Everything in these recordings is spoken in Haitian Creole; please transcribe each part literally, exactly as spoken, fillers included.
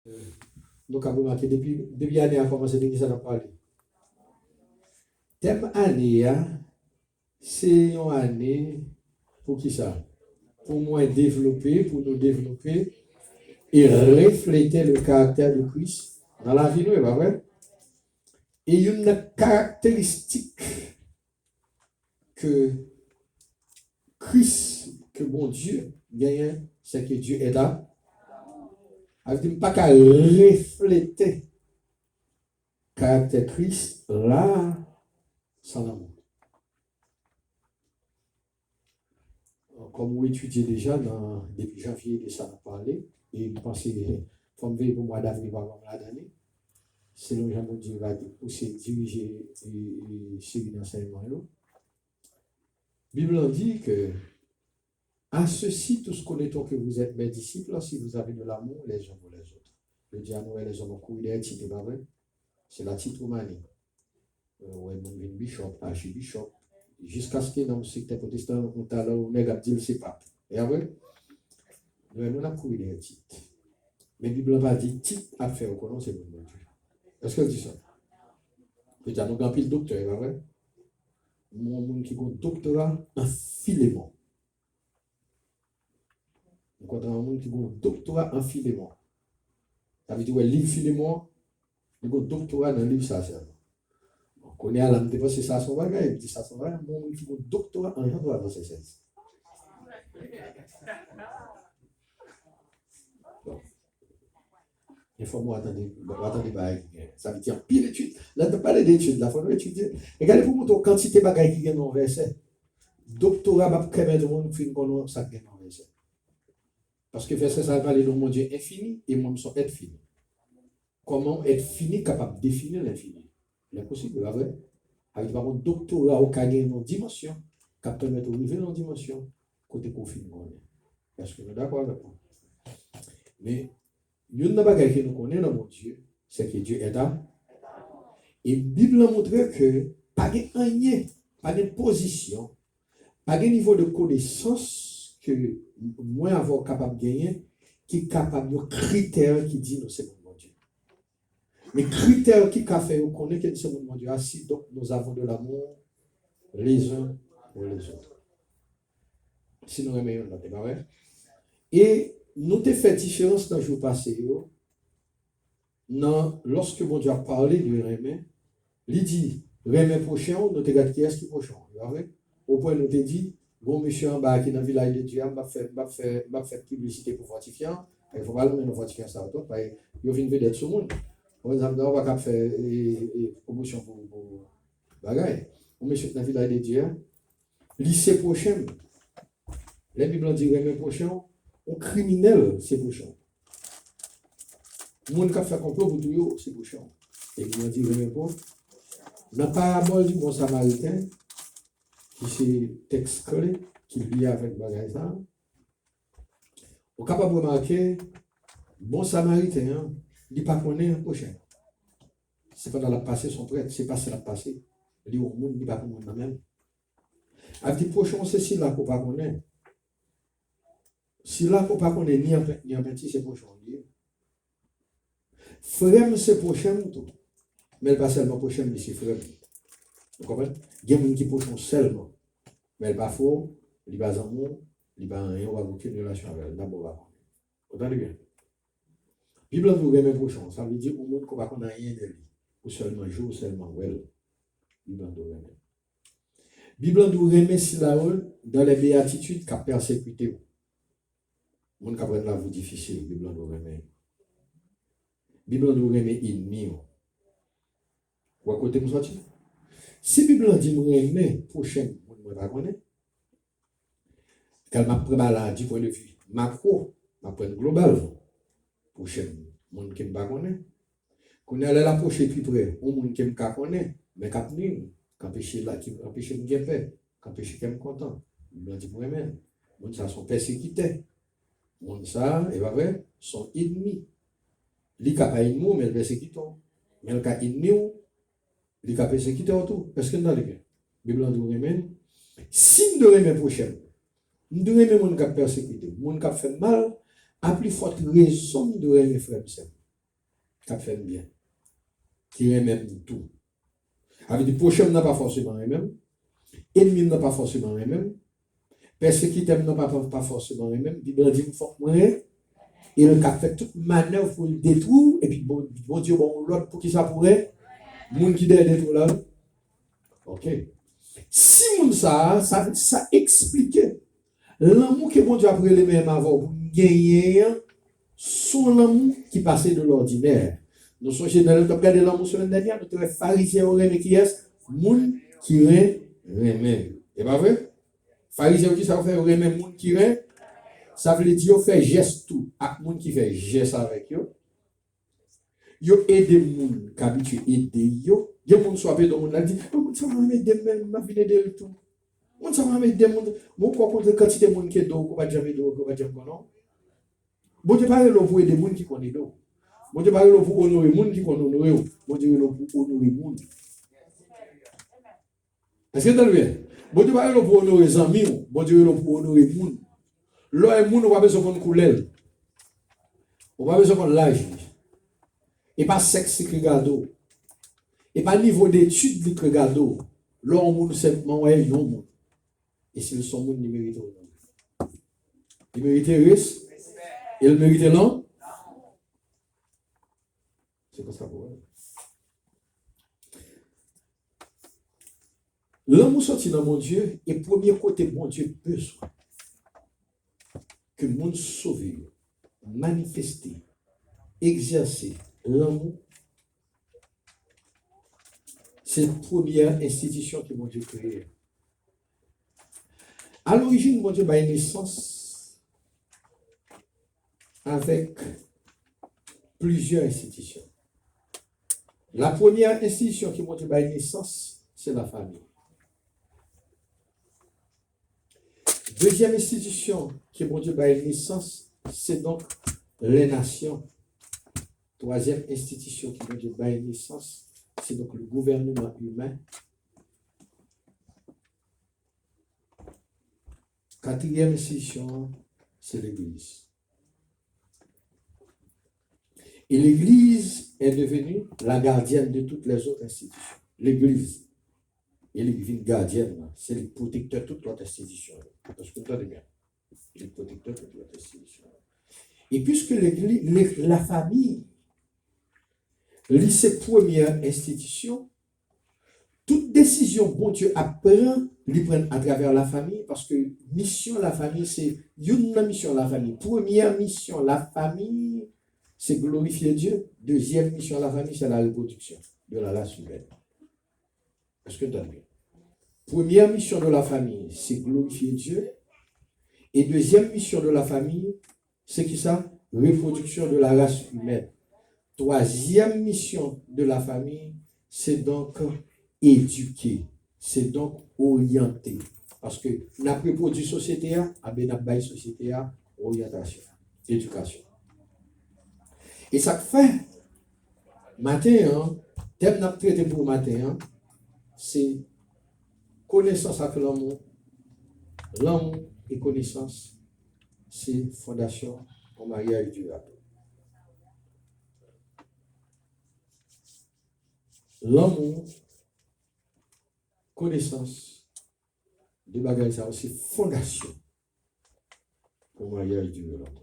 Nou ka remake depi, depi ane a kòmanse, de kisa n ap pale? Tèm ane a, se yon ane pou kisa? Pou mwen devlope, pou nou devlope e reflete le karaktè de Kris nan lavi nou, e pa vre? E youn nan karakteristik ke Kris, ke Bondye genyen, se ke Dieu est amour. Sa vle di m pa ka reflete karaktè Kris la san lanmou. Kòm ou etidye deja nan, depi janvye de sa n ap pale, e m panse fò m veye pou mwa davril pa pran m ladan li. Selon jan Bondye va pouse dirije e, e seri dansèyman yo. Bib lan di ke, à ceci tous connaîtront que vous êtes mes disciples si vous avez de l'amour les uns pour les autres. Jodi a nou wè lèzòm ap kouri dèyè tit, e pa vre? Se la titomani. Ou wè moun vin bishop, achibichòp, jiskaske nan yon sektè pwotestan, yon talè yon nèg ap di l se pap. E apre, nou wè moun ap kouri dèyè tit. Men Bib lan pa di tit ap fè yo konnen se moun Bondye. Èske l di sa? Petèt nou gen anpil doktè, e pa vre? Yon moun ki gen doktora an Filemon. M kontre yon moun ki gen doktora an Filemon. Sa vle di, wè, liv Filemon, li gen doktora nan liv sa sèlman. Bon, kounye a la, m te panse sa se yon bagay, m di sa se yon bagay, men yon moun ki gen doktora an Jan twa vèsè sèz. Bon. Enfòme w a tande, w a tande bagay ki gen. Sa vle di anpil etid. Lè n ap pale de etid la, fò nou etidye. E gade pou montre w kantite bagay ki gen nan yon vèsè. Doktora p ap pèmèt yon moun fin konnen sa k gen nan yon vèsè. Paske vèsè sa a pale de yon Bondye enfini e mwen m se yon èt fini. Kòman yon èt fini kapab defini lenfini? Lenposib, e pa vre? Sa vle di pa gen doktora ou ka gen nan yon dimansyon k ap pèmèt ou rive nan yon dimansyon kote ke w fin konnen. Èske nou dakò avèk mwen? Men, youn nan bagay ke nou konnen nan Bondye, se ke Dieu est amour. E Bib lan montre ke pa gen anyen, pa gen pozisyon, pa gen nivo de konesans ke mwen avè w kapab genyen ki kapab yon kritè ki di nou se moun Bondye. Men kritè ki ka fè yo konnen ke nou se moun Bondye a, si donc nous avons de l'amour les uns pour les autres. Si nou renmen youn lòt, e pa vre? E nou te fè diferans nan jou pase yo, nan, lòske Bondye ap pale de renmen, li di, renmen pwochen w, nou te gade kiyès ki pwochen w, e pa vre? Opwen nou te di, gon mesye anba a ki nan Vilaj de Dye a, m p ap fè, m p ap fè, m p ap fè piblisite pou fòtifyan, paske fò pa lonmen non fòtifyan sa yo twòp, paske yo vin vedèt sou moun. Konprann sa m di w, ou pa ka ap fè e, e, pwomosyon pou, pou bagay. Yon mesye ki nan Vilaj de Dye a, li se pwochen m. Lè Bib lan di renmen pwochen w, yon kriminèl se pwochen w. Moun k ap fè konplo pou touye w, se pwochen w. E Bib lan di renmen pwochen w. Nan parabòl di bon Samariten, ki se tèks kle ki lye avèk bagay sa a, ou kapab remake, bon Samariten an, li pa konnen pwochen l. Se pandan l ap pase, se yon prèt, se pase l ap pase. Li yon moun, li pa gen moun nan men l. Ap di pwochen w se sila ke w pa konnen. Sila ke w pa konnen ni an pent, ni an penti, se pwochen w li ye. Frè m se pwochen m tou. Men l pa sèlman pwochen m, li se frè m. Ou konprann? Gen moun ki pwochen w sèlman. Men l pa frè w, li pa zanmi w, li pa anyen, ou pa gen okenn relasyon avè l. Dabò, w pa konnen. Ou tande byen? Bib lan di w renmen pwochen w, sa vle di yon moun ke w pa konn anyen de li. Ou sèlman jwe, ou sèlman wè l. Bib lan di w renmen. Bib lan di w renmen sila yo dans les béatitudes k ap pèsekite w. Moun k ap rann lavi w difisil, Bib lan di w renmen yo. Bib lan di w renmen ènmi w. Ou wè kote m sòti? Si Bib lan di m renmen pwochen m, moun mwen pa konnen, kal m ap pran bagay la du point de vue macro, m ap pran l global, pwochen m, moun ke m pa konnen. Kounye a, lè l apwoche pi pre, yon moun ke m ka konnen, men k ap nwi m, k anpeche la, ki anpeche m gen pè, k anpeche kè m kontan, Bib lan di m renmen l. Moun sa se yon pèsekitè. Moun sa, e pa vre, se yon ènmi. Li ka pa ènmi w, men l pèsekite w. Men l ka ènmi w, li ka pèsekite w tou. Èske n tande byen? Bib lan di w renmen l. Si m dwe renmen pwochen m, m dwe renmen moun k ap pèsekite m, moun k ap fè m mal, a pli fòt rezon m dwe renmen frè m, sè m. k ap fè m byen, ki renmen m tou. Sa vle di, pwochen m nan pa fòseman renmen m, ènmi m nan pa fòseman renmen m, pèsekitè m nan pa, pa, pa fòseman renmen m, li bandi m fòk mwen renmen, e l ka fè tout manèv pou l detwi w, epi Bon-, Bondye ba w lòd pou ki sa pou renmen moun ki dèyè detwi w la. Ok. Si moun sa a, sa, sa eksplike lanmou ke Bondye ap rele menm avè w pou n genyen an, se yon lanmou ki pase de lòdinè. Nou sonje nan lè n t ap gade lanmou semèn dènyè, nou te wè Farizyen yo renmen kiyès? Moun ki ren-, renmen yo. E pa vre? Farizyen yo, kisa yo fè? Yo renmen moun ki ren-, sa vle di yo fè jès tou ak moun ki fè jès avèk yo. Yo ede moun k abitye ede yo. Gen moun, si w ap ede yon moun, l ap di, "Oh, moun sa pa renmen ede m, men m ap vin ede l tou. Moun sa pa renmen ede m, moun." Men w kwè w konn kantite moun ki ede w, ke w pa t janm ede w, ke w pa t janm konnen w? Bondye pa rele w pou ede moun ki konn ede w. Bondye pa rele w pou onore moun ki konn onore w. Bondye rele w pou onore moun. Èske w tande byen? Bondye pa rele w pou onore zanmi w, Bondye rele w pou onore moun. Lè w wè moun, ou pa bezwen konn koulè l. Ou pa bezwen konn laj li. E pa sèks li k regade w. E pa nivo detid li k regade w. Lè w wè yon moun, ou senpman wè yon moun. E si l se yon moun, li merite onore. Li merite res-, e l merite lanmou. Se konsa pou wè. Lanmou soti nan Bondye, e premye kote Bondye bezwen ke moun sove yo manifeste, egzèse lanmou, se premyè enstitisyon ke Bondye kreye. A lorijin, Bondye bay nesans avèk plizyè enstitisyon. La premyè enstitisyon ke Bondye bay nesans, se lafanmi. Dezyèm enstitisyon ke Bondye bay nesans, se donk lè nasyon. Twazyèm enstitisyon ke Bondye bay nesans, se donk le gouvènman imen. Katriyèm enstitisyon an, se legliz. Et l'église est devenue la gardienne de toutes les autres institutions. Legliz. E li vin gadyèn nan. Se li k pwotektè tout lòt enstitisyon yo. Èske w tande byen? Li pwotektè tout lòt enstitisyon yo. E piske legli-, le-, lafanmi, li se premyè enstitisyon, tout desizyon Bondye ap pran, li pran l atravè lafanmi, paske misyon lafanmi, se youn nan misyon lafanmi. Premyè misyon lafanmi, se glorifye Dye. Dezyèm misyon lafanmi, se la repwodiksyon de la ras imèn. Èske n tande byen? Premyè misyon de lafanmi, se glorifye Dye. E dezyèm misyon de lafanmi, se ki sa? Repwodiksyon de la ras imèn. Twazyèm misyon de lafanmi, se donk edike, se donk oryante. Paske n ap repwodui sosyete a, a ben n ap bay sosyete a oryantasyon, edikasyon. E sa k fè, maten an, tèm n ap trete pou maten an, se konesans ak lanmou. Lanmou e konesans se fondasyon yon maryaj dirab. Lanmou, konesans, de bagay sa yo se fondasyon pou maryaj dire lontan.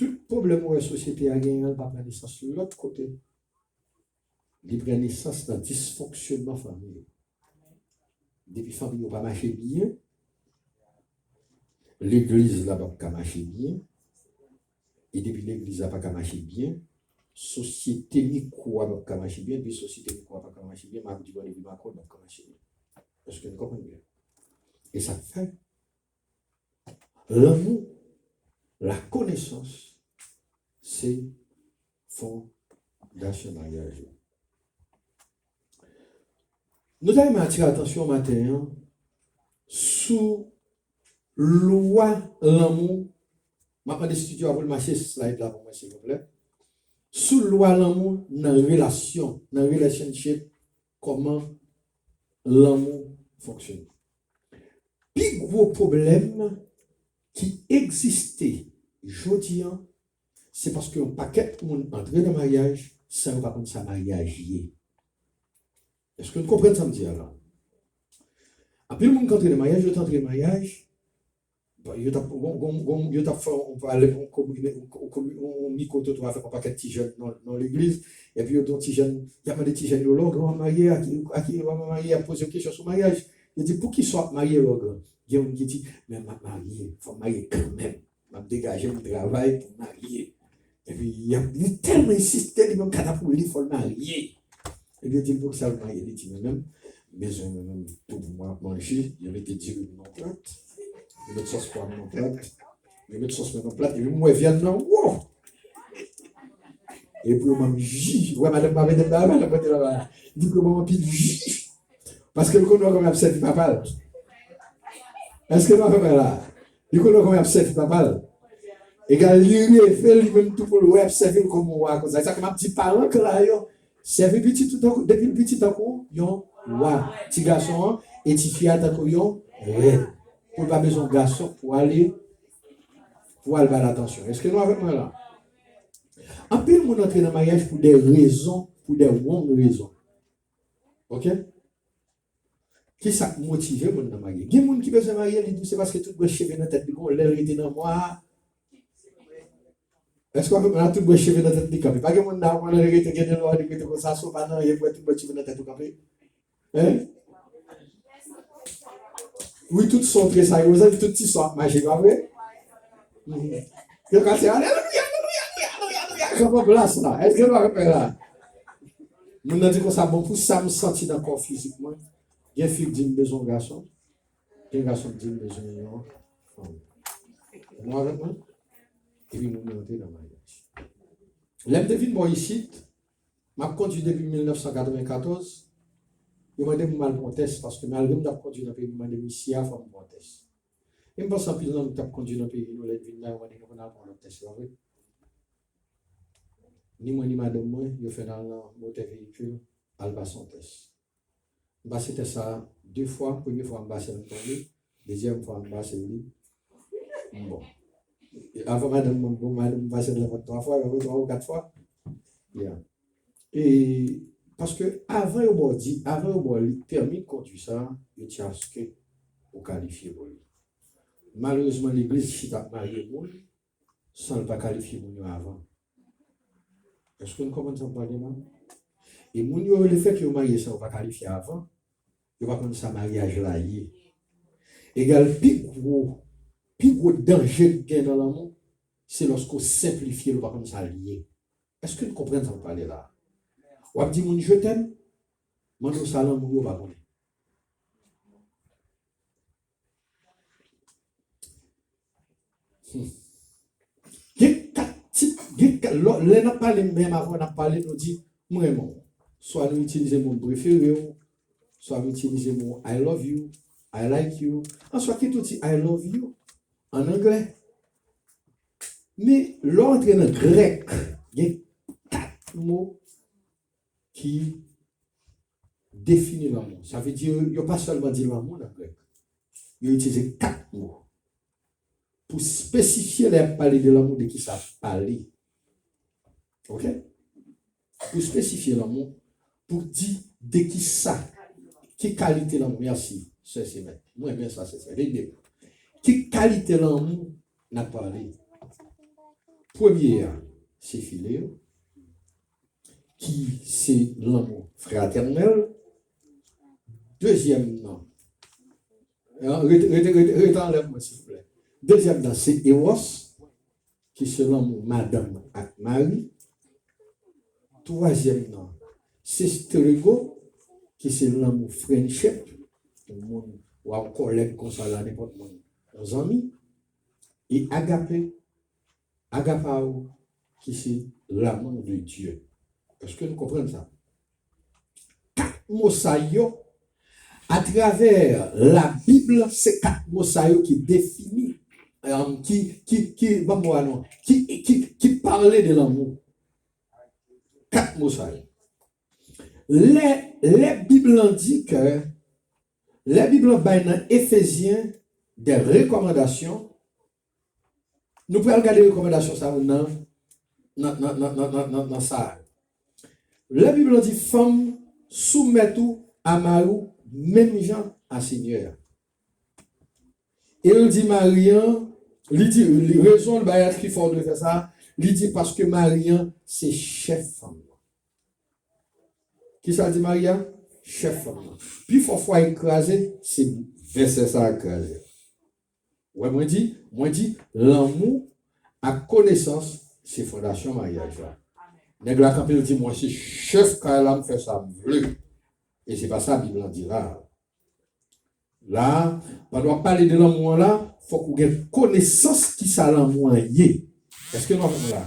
Tout pwoblèm ou wè sosyete a genyen an, li pa pran nesans lòt kote. Li pran nesans nan disfonksyonman fanmi yo. Depi fanmi yo pa mache byen, legliz la p ap ka mache byen. E depi legliz la pa ka mache byen, sosyete mikwo a p ap ka mache byen. Depi sosyete mikwo a pa ka mache byen, m ap di w depi makwo a p ap ka mache byen. Èske n konprann byen? E sa k fè, lanmou, lakonesans, se fondasyon maryaj yo. Nou ta renmen atire atansyon maten an sou lwa lanmou. M ap mande estidyo a pou l mache slide la pou mwen, silvouplè. Sou lwa lanmou nan relasyon, nan relationship, kòman lanmou fonksyone. Pi gwo pwoblèm ki egziste jodi a, se paske yon pakèt moun antre nan maryaj san yo pa konn sa maryaj ye. Èske nou konprann sa m di a la? Anpil moun k antre nan maryaj, yo t antre nan maryaj, yo t ap, gon, gon, gon, yo t ap fè yon, pale, yon komi-, yon komi-, yon mikrotrotwa avèk yon pakèt ti jèn nan, nan legliz, epi yo di yon ti jèn, y ap mande ti jèn yo, "Lè w gran w ap marye, a ki, a ki lè w ap marye?" Y ap poze yo kesyon sou maryaj. Yo di, "Poukisa w ap marye lè w gran?" Gen youn ki di, "Men m ap marye, fò m marye kanmenm." M ap degaje m, travay pou m marye. Epi, y ap, li tèlman ensiste, li menm katapou li, fò l marye. Epi, yo di l, "Poukisa l marye?" Li di, "Mwen menm, m bezwen mwen menm tou pou mwen ap manje." Yo mete diri m nan plat, yo met sòs pwa m nan plat, yo met sòs mwen nan plat, epi m wè vyann nan, wo! Epi, yo ban m ji, ou wè madanm pa mete m la, madanm mete la, li di, "Yo ban m anpil ji." Paske l konn wè kòman y ap sèvi papa l. Èske nou avè mwen la? Li konn wè kòman y ap sèvi papa l. Egal, li reve li menm tou pou l wè y ap sèvi l kòm yon wa konsa. Se sa ke m ap di paran k la yo, sèvi pitit ou tankou, depi l piti tankou yon wa. Ti gason an e ti fi a tankou yon rèn. Pou l pa bezwen gason pou ale, pou al ba l atansyon. Èske nou avèk mwen la? Anpil moun antre nan maryaj pou de rezon, pou de wrong rezon. Ok? Ki sa k motive moun nan marye? Gen moun ki bezwen marye, li di se paske tout branch cheve nan tèt li, gon lè l rete nan mwa. Èske w ap konprann tout branch cheve nan tèt li kanpe? Pa gen moun nan, ou konnen li rete, gen de lwa li rete konsa, si w pa nan anyen, pou wè tout branch cheve nan tèt ou kanpe. Hein? Wi, tout son tresaye, wi, tout ti son ap mache, pa vre? Mhm. Yo ka se alelouya, alelouya, alelouya, alelouya, alelouya, kanpe plas la. Èske nou ap konprann la? Moun nan di konsa, "Bon, pou sa m santi nan kò fizik mwen, gen fi k di m bezwen yon gason, gen gason k di m bezwen yon fanm." Nou avèk mwen? Epi moun nan antre nan maryaj. Lè m te vin bò isit, m ap kondui depi mil nèf san katrevenkatòz, yo mande m pou m al pran yon tès, paske malgre m t ap kondui nan peyi m, yo mande m isi a, fò m pran yon tès. E m panse anpil nan nou k t ap kondui nan peyi nou, lè n vin la, yo mande nou pou n al pran lòt tès, se pa vre? Ni mwen, ni madanm mwen, yo fè n al nan motè veyikil, al pase yon tès. M pase tès sa a de fwa, premye fwa m pase l, m tonbe, dezyèm fwa m pase l, m bon. E avan madanm mwen, bon, madanm m pase l ankò twa fwa, epi apre twa ou kat fwa. Yeah. E paske avan yo ba w di, avan yo ba w li pèmi kondui sa, yo tchaske ou kalifye pou li. Malerezman, legliz chita ap marye moun san l pa kalifye moun yo avan. Èske nou konprann sa m pale la? E moun yo, lefèt yo marye san yo pa kalifye avan, yo pa konn sa maryaj la ye. Egal, pi gwo, pi gwo danje k gen nan lanmou, se lòske w senplifye l, ou pa konn sa l ye. Èske nou konprann sa m pale la? W ap di moun, "Je t'aime," mande w sa lanmou yo pa konnen. Hmm. Gen kat tip, gen kat, lò, lè n ap pale, menm avan n ap pale, nou di, "M renmen w." Swa nou itilize mo m prefere w, swa nou itilize mo I love you, I like you. Answa kit ou di I love you an anglè. Men lè w antre nan grèk, gen kat mo ki defini lanmou. Sa vle di, yo pa sèlman di lanmou nan grèk. Yo itilize kat mo pou espesifye lè y ap pale de lanmou, de ki sa y ap pale. Ok? Pou espesifye lanmou, pou di de ki sa, ki kalite lanmou. Mèsi, sè Semèt. Mwen renmen sa, sè Semèt. Ede m. Ki kalite lanmou n ap pale? Premye a, se fileo, ki se lanmou fratènèl. Dezyèm nan, rete, rete, rete, rete anlè mwen, silvouplè. Dezyèm nan, se eros, ki se lanmou madanm ak mari. Twazyèm nan, se storge, ki se lanmou friendship, yon moun, w a yon kòlèg konsa la, nenpòt moun, yon zanmi. E agape, agapao, ki se l'amour de Dieu. Èske nou konprann sa? Kat mo sa yo, atravè Labib, se kat mo sa yo ki defini, um, ki, ki, ki, ban m mo a non, ki, ki, ki pale de lanmou. Kat mo sa yo. Lè, lè Bib lan di ke, lè Bib lan bay nan Efezyen de rekòmandasyon, Nou pral gade rekòmandasyon sa yo nan, nan, nan, nan, nan, nan, nan, nan sa a. Lè Bib lan di, fanm, soumèt ou a mari w menm jan a Senyè a. E l di mari an, li di, li, rezon l bay la ki fè w dwe fè sa, li di paske mari an se chèf fanm nan. Kisa l di mari a? Chèf fanm nan. Pifò fwaye k kraze, se vèsè sa a k kraze. Ou wè, mwen di, mwen di, lanmou ak konesans se fondasyon maryaj la. Nèg la kanpe, l di, mwen se chèf kay la, m fè sa m vle. E se pa sa Bib lan di la. La, pandan w ap pale de lanmou an la, fòk ou gen konesans kisa lanmou an ye. Èske nou avèk mwen la?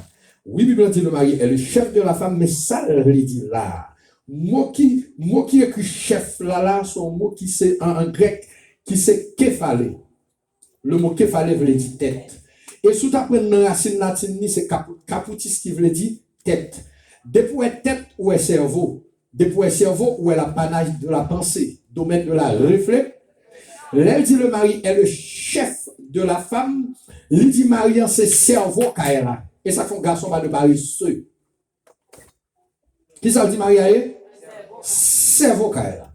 Wi, Bib lan di le mari est le chef de la femme, men sa l vle di la? Mo ki, mo ki ekri chèf la la, se yon mo ki se an, an grèk, ki se kefale. Le mo kefale vle di tèt. E si w ta pran nan rasin latin li, se kapou-, kapoutis ki vle di tèt. Depi w wè tèt, ou wè sèvo. Depi w wè sèvo, ou wè l'apanage de la pensée, domaine de la réflexion. Lè l di le mari est le chef de la femme, li di mari an se sèvo kay la. E sa k fè yon gason pa de parese. Kisa l di mari a ye? Sèvo kay la.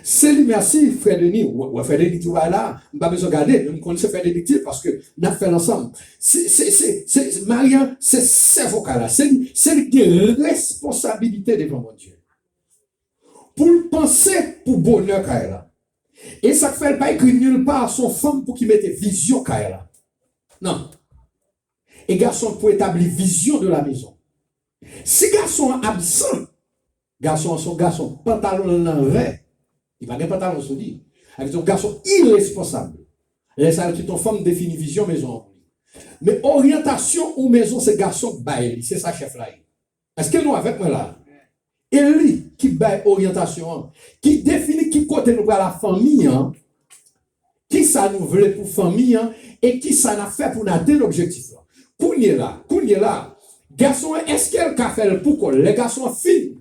Se li, mèsi, frè Denis. Ou wè, frè Denis travay la. M pa bezwen gade, men m konn se frè Denis ki di l, paske n ap fè l ansanm. Se, se, se, se, se, mari an, se sèvo kay la. Se li, se li ki gen responsabilite devan Bondye. Pou l panse pou bonè kay la. E sa k fè l pa ekri nil pa, se yon fanm pou ki mete vizyon kay la. Non. E gason pou etabli vizyon de la maison. Si gason an absan, gason an se yon gason, pantalon l nan vè, li pa gen pantalon sou li. Sa vle di yon gason iresponsab. Lè sa a, l kite yon fanm defini vizyon mezon an pou li. Men oryantasyon yon mezon, se gason k bay li, se sa chèf la ye. Èske nou avèk mwen la? E li ki bay oryantasyon an, ki defini ki kote nou pral ak fanmi an, kisa nou vle pou fanmi an, e kisa n ap fè pou n atenn objektif lan. Kounye la, kounye la, gason an, èske l ka fè l pou kò l? Lè gason an fin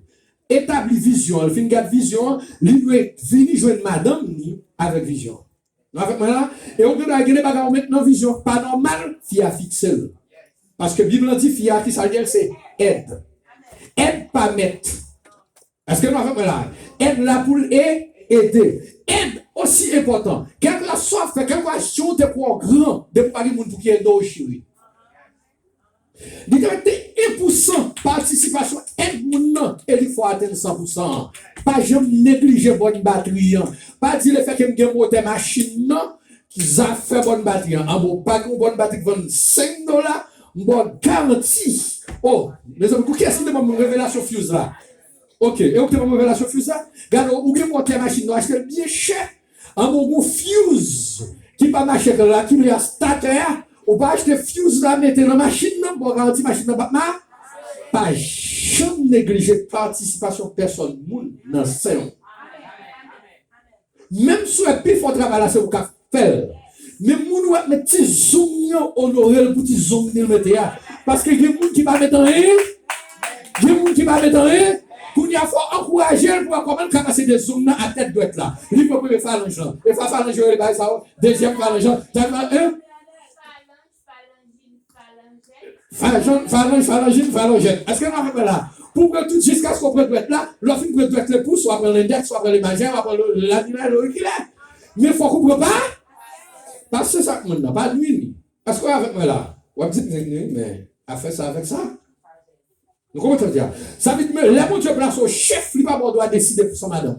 etabli vizyon an, l fin gad vizyon an, li dwe vini jwenn madanm ni avèk vizyon an. Nou avèk mwen la? E ou gen dwa gen de bagay ou met nan vizyon, pa nòmal, fi a fikse l. Paske Bib lan di fi a, kisa l ye? Se èd. Èd pa mèt. Èske nou avèk mwen la? Èd la pou l e, ede. Èd osi enpòtan. Kèlkeswa sa w ap fè, kèlkeswa jan w te kwè w gran, depi w pa gen moun pou ki ede w, cheri. Li te mete en pou san patisipasyon èd moun nan, e li fè w atenn san pou san an. Pa janm neglije bòn batri an. Pa di lefètke m gen motè machin nan, zafè bòn batri an. An bon, pa gen yon bòn batri k vann senk dola, m ba w garanti. O, mezanmi, pou kiyès ki te ban m revelasyon fuse la? Oke, e ou ki te ban m revelasyon fuse la? Gade, ou gen motè machin nan, ou achte l byen chè. An bon, gon fuse ki pa mache ak lakilè a, statè a, ou pa achte fuse la mete nan machin nan, bon, garanti machin nan p ap ma-, pa janm neglije patisipasyon pèsòn moun nan sen w. Menm si w wè pi fò travay la se ou k ap fè l. Men moun ou ap met ti zoung yo, onore l pou ti zoung li mete a. Paske gen moun ki pa met anyen, gen moun ki pa met anyen. Kounye a fò w ankouraje l pou w wè kòman l ka pase de zoung nan a tèt dwèt la. Li pran premye falanj lan. E fa-, falanj yo rele bagay sa yo. Dezyèm falanj lan. Falanj, falanjin, falonjèt. Èske nou avèk mwen la? Pou w pran tout jiskaske w pran dwèt la, lè w fin pran dwèt le pous, w a pran lendèks, w a pran le majè, w a pran le, le laminè, le okilè. Men fòk ou pran pa, pa se sa k moun nan, pa nwi li. Èske w avèk mwen la? W ap di m nwi, men afè sa avèk sa. Nou konprann sa m di a? Sa vle di, men lè Bondye plase w chèf, li pa ba w dwa deside pou san madanm.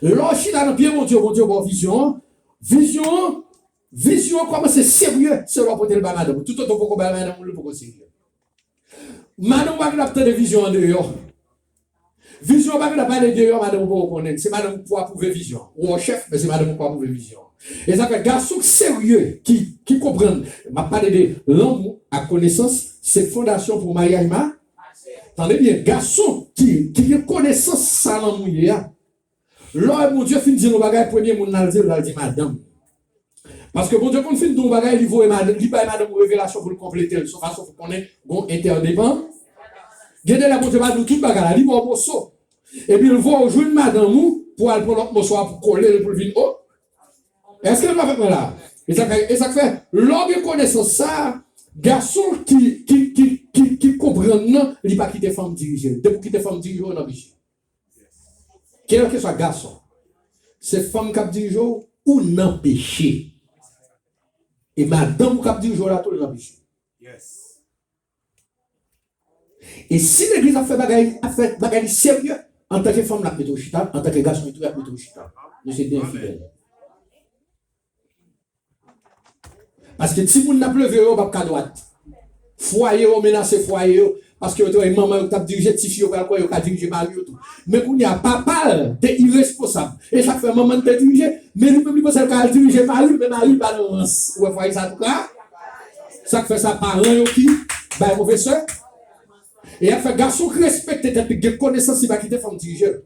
Lè w chita nan pye Bondye, Bondye ba w vizyon an. Vizyon an, vizyon an kòmanse serye, se lè w pote l bay madanm ou. Toutotan w poko bay madanm ou, li poko serye. Madanm ou pa gen dwa ap tande vizyon an deyò. Vizyon an pa gen dwa pale deyò, madanm ou poko konnen. Se madanm ou pou apwouve vizyon an. Ou wè w chèf, men se madanm ou pou apwouve vizyon an. E sa fè gason k serye, ki, ki konprann, m ap pale de lanmou ak konesans, se fondasyon pou maryaj ma-, tande byen, gason ki, ki gen konesans sa lanmou ye a, lè Bondye fin di l yon bagay, premye moun l al di, l al di madanm. Paske Bondye konn fin di w yon bagay, li voye madanm, li bay madanm ou revelasyon pou l konplete l, se yon fason pou konnen gon entèdepan. Gen de lè Bondye pa di w tout bagay la, li ba w moso. Epi l voye w jwenn madanm ou pou al pran lòt moso a pou kole l pou l vin o. Èske nou avèk mwen la? E sa k fè, e sa k fè, lè w gen konesans sa a, gason ki, ki, ki, ki, ki konprann nan, li pa kite fanm dirije l. Depi w kite fanm dirije w, w nan peche. Kèlkeswa gason, se fanm k ap dirije w, ou nan peche. E madanm ou k ap dirije w la tou, li nan peche. E si legliz ap fè bagay, ap fè bagay li serye, antanke fanm l ap mete w chita, antanke gason li tou, l ap mete w chita. Nou se de enfidèl. Paske timoun n ap leve yo p ap ka dwat. Fwaye yo, menase fwaye yo. Paske yo te wè manman yo k t ap dirije, tifi yo pral kwè yo ka dirije mari yo tou. Men kounye a, papa l te iresponsab. E sa k fè manman l te dirije, men li menm li panse l ka al dirije mari l, men mari l pa nan rans. Ou wè fwaye sa tou ka? Sa k fè sa, paran yo ki bay move sè. E y ap fè gason ki respekte tèt li, gen konesans, li pa kite fanm dirije l.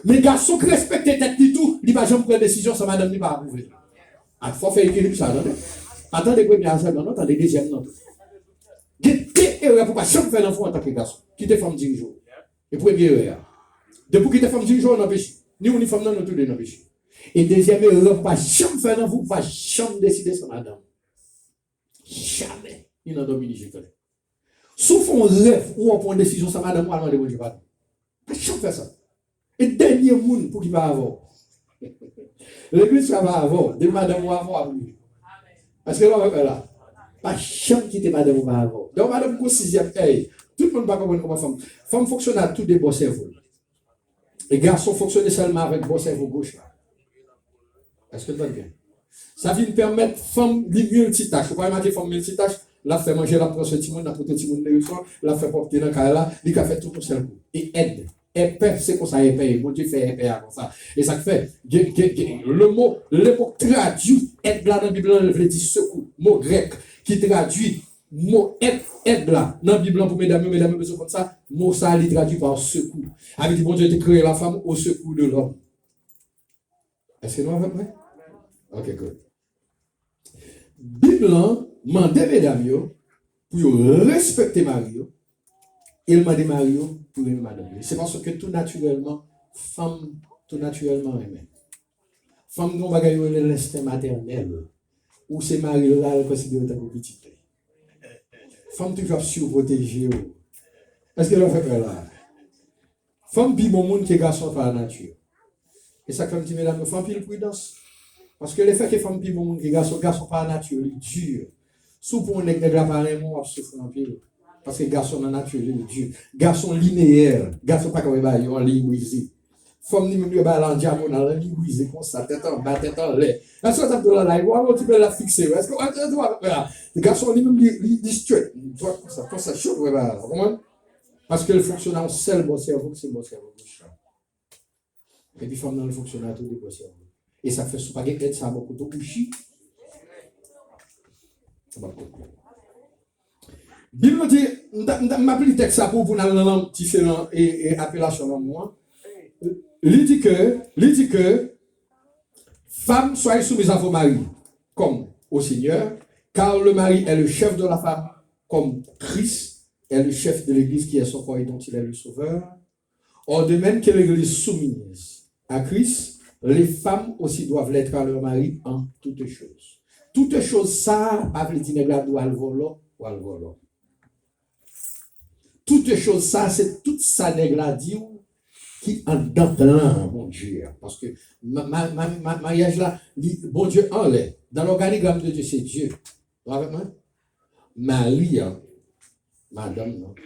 Men gason ki respekte tèt li tou, li pa janm pran desizyon san madanm li pa apwouve. Ak fò fè ekilib sa, tande. Pa tande premye a sèlman, non, tande dezyèm nan tou. Gen de erè pou pa janm fè nan vi w antanke gason. Kite fanm dirije w. E premye erè a. Depi w kite fanm dirije w, w nan peche. Ni ou ni fanm nan, nou toude nan peche. E dezyèm erè pou pa janm fè nan vi w, pa janm deside san madanm. Jamè. Ni nan dòmi ni je klè. Si w fè yon rèv, ou wè w pran yon desizyon san madanm ou, al mande Bondye padon. Pa janm fè sa. E dènye moun pou ki pa avè w. Legliz pa avè w. Depi madanm ou avè w, ap rive. Èske nou avè m la? Pa janm kite madanm ou pa avè w. Donk madanm ou gon sizyèm èy. Tout moun pa konprann kòman fanm. Fanm fonksyone a tou de bò sèvo l. E gason fonksyone sèlman avèk bò sèvo goch la. Èske n tande byen? Sa vin pèmèt fanm li miltitach. Ou pa remake fanm miltitach? L ap fè manje, l ap pran swen timoun, l ap pote timoun nan leson, l ap fè pwòpte nan kay la, li ka fè tout yon sèl kou. E èd. Èpè, se konsa èpè ye. Bondye fè èpè a konsa. E sa k fè, gen, gen, gen, le mo, le mo k tradui èd la nan Bib la, vle di sekou. Mo grèk ki tradui mo èd, èd la nan Bib la pou medam yo, medam yo bezwen konn sa, mo sa a li tradui pa sekou. Sa vle di Bondye te kreye la femme au secours de l'homme. Èske nou avèk mwen? Ok, good. Bib lan mande medam yo pou yo respekte mari yo, e l mande mari yo pou renmen madanm yo. Se paske tou natirèlman, fanm tou natirèlman renmen. Fanm gen yon bagay yo rele lensten matènèl. Ou se mari l la, l konsidere w tankou pitit li. Fanm toujou ap sipwoteje w. Èske nou avèk mwen la? Fanm pi bon moun ke gason pa nati. E sa k fè m di medam yo, fè anpil pridans. Paske lefètke fanm pi bon moun ke gason, gason pa nati li di. Si w pran yon nèg, nèg la pa renmen w, w ap soufri anpil. Paske gason nan nati li, li di. Gason lineyè, gason pa ka wè bagay yo an liy brize. Fanm li menm li wè bagay la an dyagonal, li brize konsa, tèt anba, tèt anlè. Èske w t ap di w la la, w ap wè yon ti bèl la fikse w. Èske w ap di w ap wè la? Gason li menm li, li, li straight, dwat konsa, konsa, chòt, wè bagay la, w konprann? Paske l fonksyone a yon sèl bò sèvo, ki se bò sèvo goch la. Epi fanm nan, l fonksyone a tou de bò sèvo. E sa k fè si w pa gen èd sa bò kote w, ou chi. Sa p ap konprann. Bib la di, m ta- m ta- m ap li tèks sa pou, pou n al nan lang diferan e, e apelasyon lanmou an. Li di ke, li di ke, Femmes, soyez soumises à vos maris, comme au Seigneur, car le mari est le chef de la femme, comme Christ est le chef de l'Église, qui est son corps et dont il est le sauveur. Or, de même que l'Église soumise à Christ, les femmes aussi doivent l'être à leur mari en toutes choses. Toutes choses sa, pa vle di nèg la dwe al vòlò, ou al vòlò. Toutes choses sa, se tout sa nèg la di w ki anndan plan Bondye a. Paske ma- ma- ma- ma- maryaj la, li, Bondye anlè. Dans l'organigramme de Dieu, c'est Dieu. Nou avèk mwen? Mari an, madanm nan,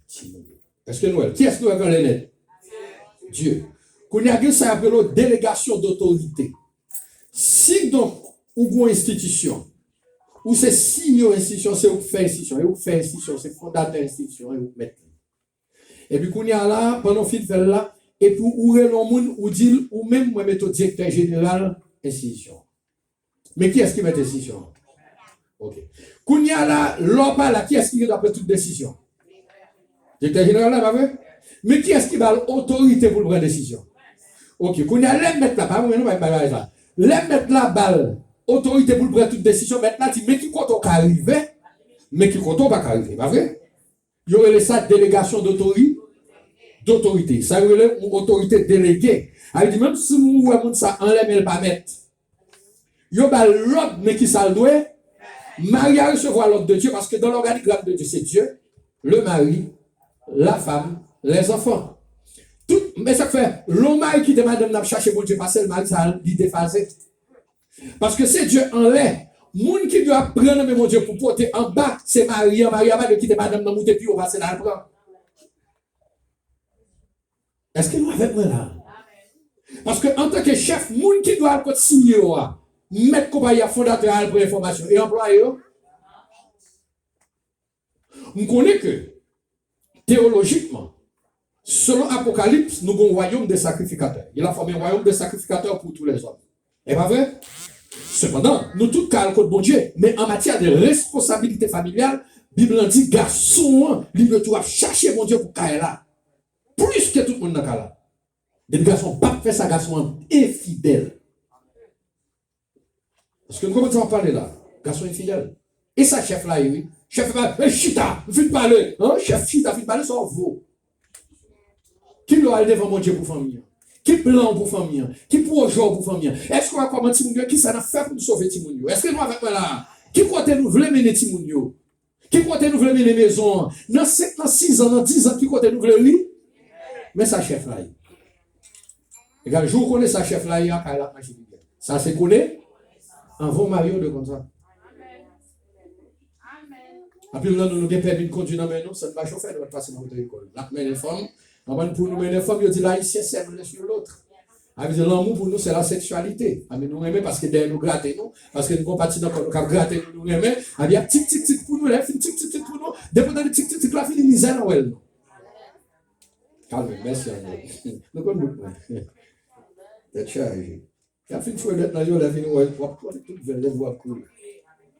timoun yo. Èske nou wè l? Kiyès nou wè k anlè nèt? Dye. Kounye a gen sa y ap rele w delegasyon dotorite. Si donk, ou gon enstitisyon, ou se C E O enstitisyon, se ou k fè enstitisyon, e ou k fè enstitisyon, se fondatè enstitisyon, e ou k mèt li. Epi kounye a la, pandan w fin fè l la, epi ou rele yon moun, ou di l, ou menm, mwen mete w direktè jeneral enstitisyon. Men kiyès ki mèt enstitisyon an? Ok. Kounye a la, lè w pa la, kiyès ki dwe pran tout desizyon? Direktè jeneral la, pa vre? Men kiyès ki ba l otorite pou l pran desizyon? Ok. Kounye a, lè mèt la, pa mwen non, pa m bay bagay sa. Lè mèt la ba l otorite pou l pran tout desizyon, mèt la di, men ki kote w ka rive, men ki kote w pa ka rive, pa vre? Yo rele sa delegasyon dotori, dotorite. Sa yo rele yon otorite delege. Sa vle di, menm si ou wè moun sa anlè men l pa mèt. Yo ba l lòd, men ki sa l dwe? Mari a resevwa lòd de Dye, paske dans l'organigramme de Dieu, se Dye, le mari, la femme, les enfants. Tout, men sa k fè, lè yon mari kite madanm nan ap chache Bondye pase l, mari sa a, li defaze. Paske se Dye anlè. Moun ki dwe ap pran nan men Bondye pou pote anba, se mari an. Mari a pa dwe kite madanm nan moute pi wo pase l al pran. Èske nou avèk mwen la? Paske antanke chèf, moun ki dwe al kot siye yo a, mèt konpayi a, fondatè a al pran enfòmasyon. E anplwaye yo? M konnen ke, teyolojikman, selon Apokalips, nou gon wayòm de sakrifikatè. Il a formé un royaume de sacrificateurs pour tous les hommes. E pa vre? Sepandan, nou tout ka al kot Bondye, men an matyè de responsabilite familyal, Bib lan di gason an, li dwe tou ap chache Bondye pou kay la. Plis ke tout moun nan kay la. Depi gason p ap fè sa, gason an enfidèl. Èske nou konprann sa m ap pale la? Gason enfidèl. E sa chèf la ye, wi. Chèf la, "Ey, chita, m fin pale." An, chèf chita, fin pale, sa w vo. Kilè w al devan Bondye pou fanmi an? Ki plan w pou fanmi an? Ki pwojè w pou fanmi an? Èske w wè kòman timoun yo, kisa n ap fè pou n sove timoun yo? Èske nou avèk mwen la? Ki kote nou vle mennen timoun yo? Ki kote nou vle mennen mezon an? Nan senk, nan sis an, nan diz an, ki kote nou vle li? Men sa chèf la ye. Egal, jou w konnen sa chèf la ye a, kay la ap mache pi byen. Sa se konnen. Anvan w marye, w dwe konn sa. Anpil nan nou, nou gen pèmi de kondwi nan men nou, san n pa chofè, nou pa t pase nan oto lekòl. N ap mennen fanm, anvan pou nou mennen fanm, yo di l ayisyen, sèl youn lè sou lòt. Sa vle di lanmou pou nou, se la seksyalite. Anben nou renmen paske dèyè nou grate nou, paske nou gon pati nan kò nou k ap grate nou, nou renmen. Anben y ap tik, tik, tik pou nou, lè fin tik, tik, tik pou nou, depi w tande tik, tik, tik la fini, mizè nan wèl nou. Kalme, mèsi anpil. Nou konn bout mwen. Tèt chaje. Y ap fin fouye dwèt nan je w, lè fini wè w ap pran tout vèl, lè w ap kouri.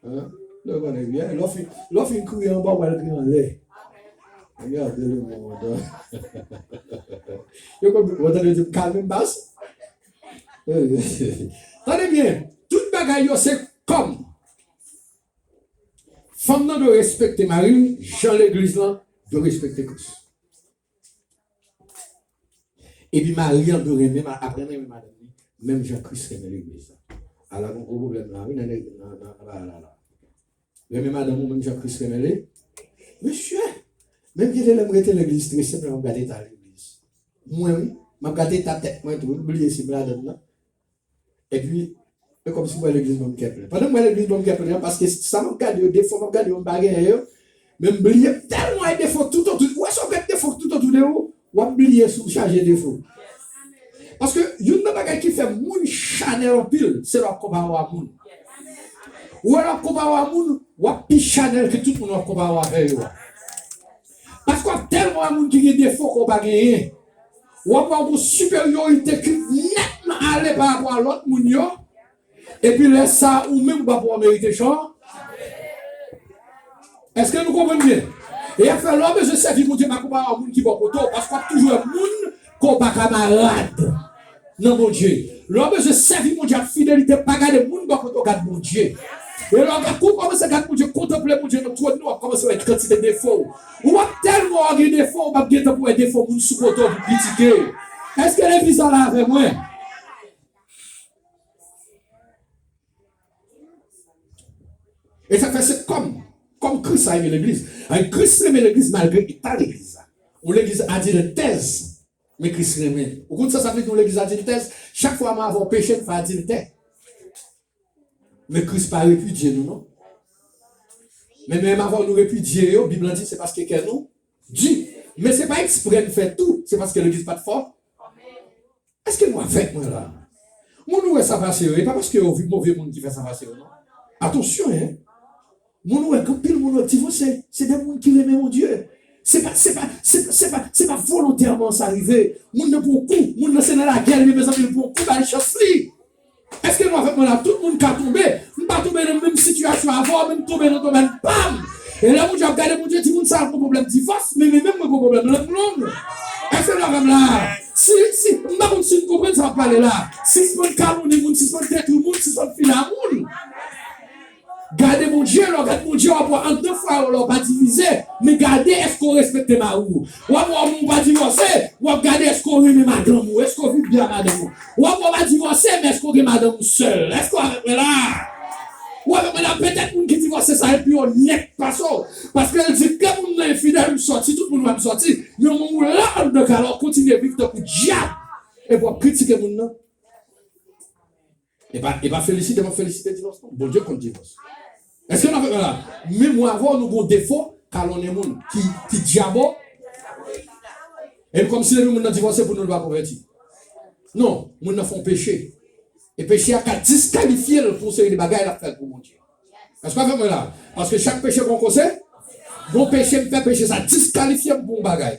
Hein? Lè w konnen byen, lè w fin, lè w fin kouri anba, w al kouri anlè. Gade lemonn. Yo konn, w tande yo di, "Kalme m bas." Tande byen, tout bagay yo se kòm. Fanm nan dwe respekte mari l, jan legliz lan dwe respekte Kris. Epi mari an dwe renmen, ma-, aprann renmen madanm li, menm jan Kris renmen legliz la. Ala gon gwo pwoblèm la, wi, nan, nan, nan, nan bagay la, la. Renmen madanm ou menm jan Kris renmen li. Mesye, menm gen de lè m rete legliz, trè senpleman, m gade eta legliz. Mwen, wi, m ap gade eta tèt mwen tou, wi, m bliye si m ladann nan. Epi, e kòmsi m wè legliz ban m kè plen. Pandan m wè legliz ban m kè plen an, paske sa m ap gade yo, defo m ap gade yo, m pa genyen yo, men m bliye, m tèlman wè defo toutotou. Ou wè si w ap gade defo toutotou de ou, w ap bliye si w chaje defo. Paske youn nan bagay ki fè moun chanèl anpil, se lè w ap konpare w a moun. Ou wè lè w ap konpare w a moun, w ap pi chanèl ke tout moun w ap konpare w avè yo a. Paske w ap tèlman wè moun ki gen defo ke w pa genyen. W ap wè w gon siperyorite ki nètman ale pa rapò a lòt moun yo. Epi lè sa a, ou menm, ou pa pou w merite chan. Èske nou konprann byen? E afè lè w bezwen sèvi Bondye, pa konpare w a moun ki bò kote w, paske w ap toujou wè moun ke w pa kamarad nan Bondye. Lè w bezwen sèvi Bondye ak fidelite, pa gade moun bò kote w, gad Bondye. E lè w gad, kou w kòmanse gad Bondye, kontanple Bondye nan twòn nan, w ap kòmanse wè kantite defo w. Ou ap tèlman wè w gen defo, ou p ap gen tan pou wè defo moun sou kote w pou kritike. Èske legliz la la avè mwen? E sa fè se kòm, kòm Kris a renmen legliz. Ay, Kris renmen legliz malgre eta legliz la. Yon legliz adiltèz, men Kris renmen. Ou konn sa sa vle di yon legliz adiltèz? Chak fwa mwen avè w peche, n fè adiltè. Men Kris pa repidye nou, non. Men menm avè w nou repidye yo, Bib lan di se paske kè nou di. Men se pa eksprè n fè tou, se paske legliz pa t fò. Èske nou avèk mwen la? Moun ou wè sa pase yo, e pa paske yo vi-, move moun ki fè sa pase yo, non. Atansyon, en. Moun ou wè, gen anpil moun yo divòse, se de moun ki renmen Bondye. Se pa, se pa, se, se pa, se pa volontèman sa rive. Moun nan pran kou, moun nan se nan lagè li ye, mezanmi, li pran kou, ba li chans li. Èske nou avèk mwen la? Tout moun ka tonbe. M pa tonbe nan menm sitiyasyon avè w, men m tonbe nan domèn pa m. E lè Bondye ap gade, Bondye di, "Moun sa a gon pwoblèm divòs, men, men menm mwen gon pwoblèm lang long." Èske nou avè m la? Si, si, m pa konn si n konprann sa m ap pale la. Sispann kalonnen moun, sispann detwi moun, sispann file a moun. Gade Bondye, lè w gade Bondye, w ap wè anndan fwaye w la w pa divize, men gade èske w respekte mari w. W ap wè w pa divòse, w ap gade èske w renmen madanm ou, èske w viv byen ak madanm ou. W ap wè w pa divòse, men èske w gen madanm ou sèl? Èske w avèk mwen la? Ou avèk mwen la? Petèt moun ki divòse sa yo pi onèt pase w. Paske l di, lè moun nan enfidèl, m sòti, tout moun wè m sòti. Men w menm ou la anndan kay la, w kontinye viv tankou dyab. Epi w ap kritike moun nan. E pa, e pa felisite m ap felisite divòs non. Bondye konn divòs. Èske nou avèk mwen la? Menm mwen avè w, nou gen yon defo, kalonnen moun ki, ki dyabo. E nou kòmsi depi moun nan divòse pou nou, li pa konvèti. Non, moun nan fè yon peche. E peche a ka diskalifye l pou yon seri de bagay l ap fè pou Bondye. Èske w avèk mwen la? Paske chak peche gen yon konse-, gen yon peche m fè, peche sa diskalifye m pou yon bagay.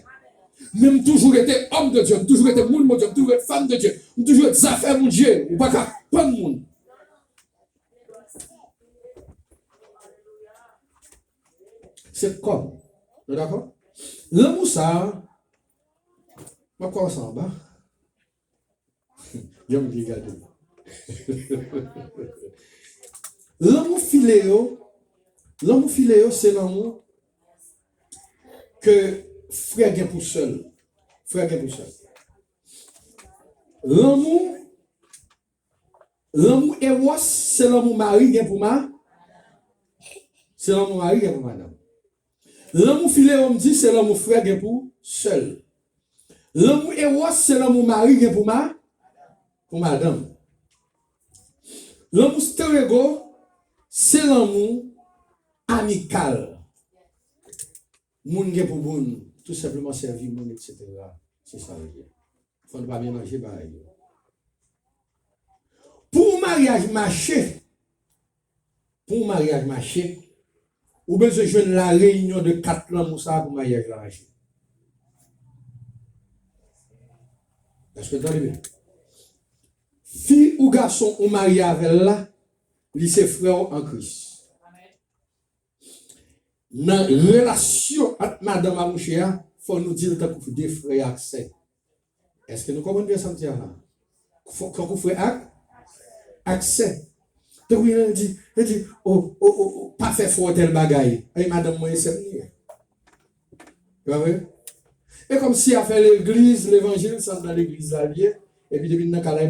Men m toujou rete homme de Dieu, m toujou rete moun Bondye, m toujou rete femme de Dieu, m toujou rete zafè Bondye. Ou pa ka pann moun. Se kòb. Nou dakò? Lanmou sa a, m ap kòmanse anba. Yon moun ki gade m. Lanmou fileo, lanmou fileo se lanmou ke frè gen pou sè l. Frè gen pou sè l. Lanmou, lanmou eros se lanmou mari gen pou ma-, se lanmou mari gen pou madanm. Lanmou fileo m di se lanmou frè gen pou sè l. Lanmou eros se lanmou mari gen pou ma-, pou madanm. Lanmou sterego se lanmou amikal. Moun gen pou moun, tou senpleman sèvi moun, etsetera. Se sa l ye. Fò n pa melanje bagay yo. Pou yon maryaj mache, pou yon maryaj mache, ou bezwen jwenn lareyinyon de kat lanmou sa a pou maryaj la mache. Èske w tande byen? Fi ou gason ou marye avè l la, li se frè w an Kris. Nan relasyon ant madanm a mouche a, fò nou di l tankou de frè ak sè. Èske nou konprann byen sa m di a la? Fò, tankou frè ak, ak sè. Tankou yon di, yon di, o, o, o, o, pa fè fò tèl bagay. Ay, madanm mwen e sè m li ye. E pa vre? E kòmsi afè legliz, levanjil, se anndan legliz la l ye, epi depi n nan kay la,